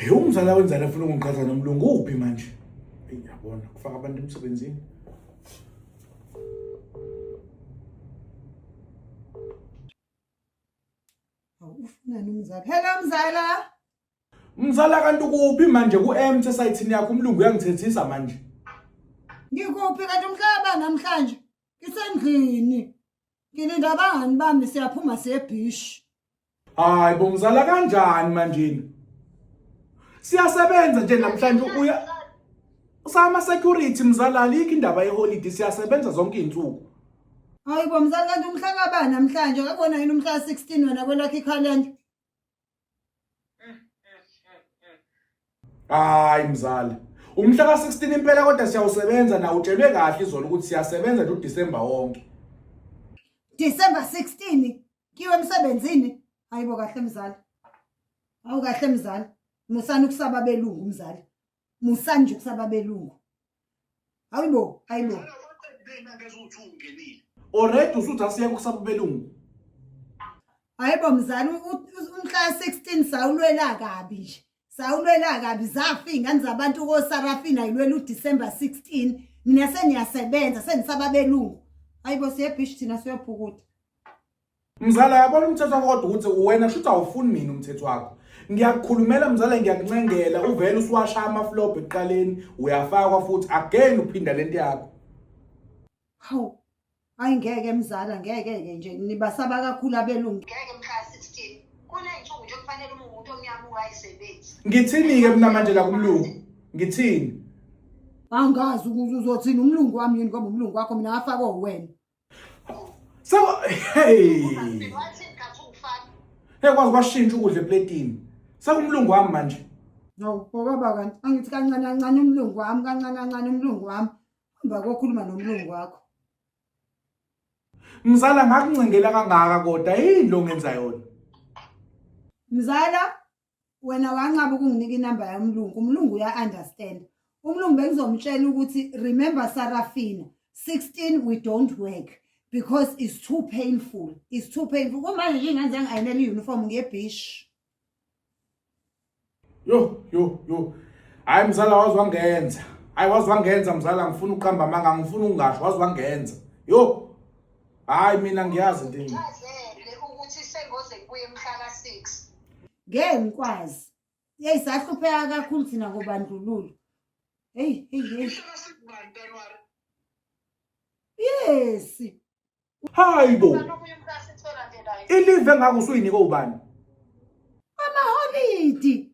Hey, umzala wenzani efuna ukungiqhatha nomlungu uphi manje? Eyi yabona kufaka abantu emsebenzini. Hawu ufunani umzala? Hello mzala. Mzala kanti kuphi manje ku-empty esayithini yakho umlungu uyangithethisa manje. Ngikuphi kanti umhlaba namhlanje? Ngisendlini. Ngilinda abangani bami siyaphuma siye ebhishi. Hayi bo mzala kanjani manjena? Siyasebenza nje namhlanje uya Sama security mzala alikho indaba yeholiday siyasebenza zonke izinsuku. Hayi bo mzala kanti umhla kabani namhlanje? Akubona yini umhla 16 wena kwelakho ikhalenda? Hayi mzala. Umhla ka-16 impela kodwa siyawusebenza na utshelwe kahle izolo ukuthi siyasebenza nje uDecember wonke. December 16 kiwe emsebenzini. Hayibo kahle mzala. Hawu kahle mzala. Musani ukusaba belungu mzali. Musani nje ukusaba belungu. Hayibo, hayibo. Already usuthi asiyeke ukusaba belungu. Hayibo mzali umhla 16 sawulwela kabi nje. Sawulwela kabi zafa iy'ngane zabantu koSarafina yilwela uDecember 16. Nina seniyasebenza senisaba belungu. Hayibo siye beach thina siyobhukuda. Mzala yabona umthetho wakho kodwa ukuthi wena shuthi awufuni mina umthetho wakho. Ngiyakukhulumela mzala ngiyakuncengela uvele usuwasha ama-flop ekuqaleni uyafakwa futhi again uphinda lento yakho. Hawu hayi ngeke mzala ngeke ke nje nibasaba kakhulu abelungu. Ngeke mhla 16 kuney'nsuku nje kufanele uma umuntu omnyama ungayisebenzi. Ngithini-ke mina manje la kumlungu? Ngithini? Angazi ukuthi uzothini umlungu wami yini ngoba umlungu wakho mina ngafakwa uwena. So hey. Hey kwazi kwashintsha ukudla epletini. Sekumlungu wami manje. No, baba kanti angithi kancane kancane umlungu wami kancane kancane umlungu wami. Hamba kokhuluma nomlungu wakho. Mzala ngakuncengela kangaka kodwa yini lo ngenza yona? Mzala wena wanqaba ukunginika inamba yomlungu umlungu uya-understand umlungu bengizomtshela ukuthi remember Sarafina 16 we don't work because it's too painful it's too painful kumanje nje ingane zangi-ayinela i-uniform ngebhishi Yo yo yo. Hayi mzala wazi wangenza. Hayi wazi wangenza mzala ngifuna uqamba amanga ngifuna ukungasho wazi wangenza. Yo. Hayi mina ngiyazi into engi. Chazele ukuthi sengoze kubuye mhla ka-6. Ngeke ngikwazi. Yeyi sahlupheka kakhulu thina ngobandlululo. Hey hey hey. Mhla ka-6 bani January? Yes. Hayi bo. Omunye umhla ka-6 olandelayo. Ilive ngako usuyinike ubani? Amaholidi.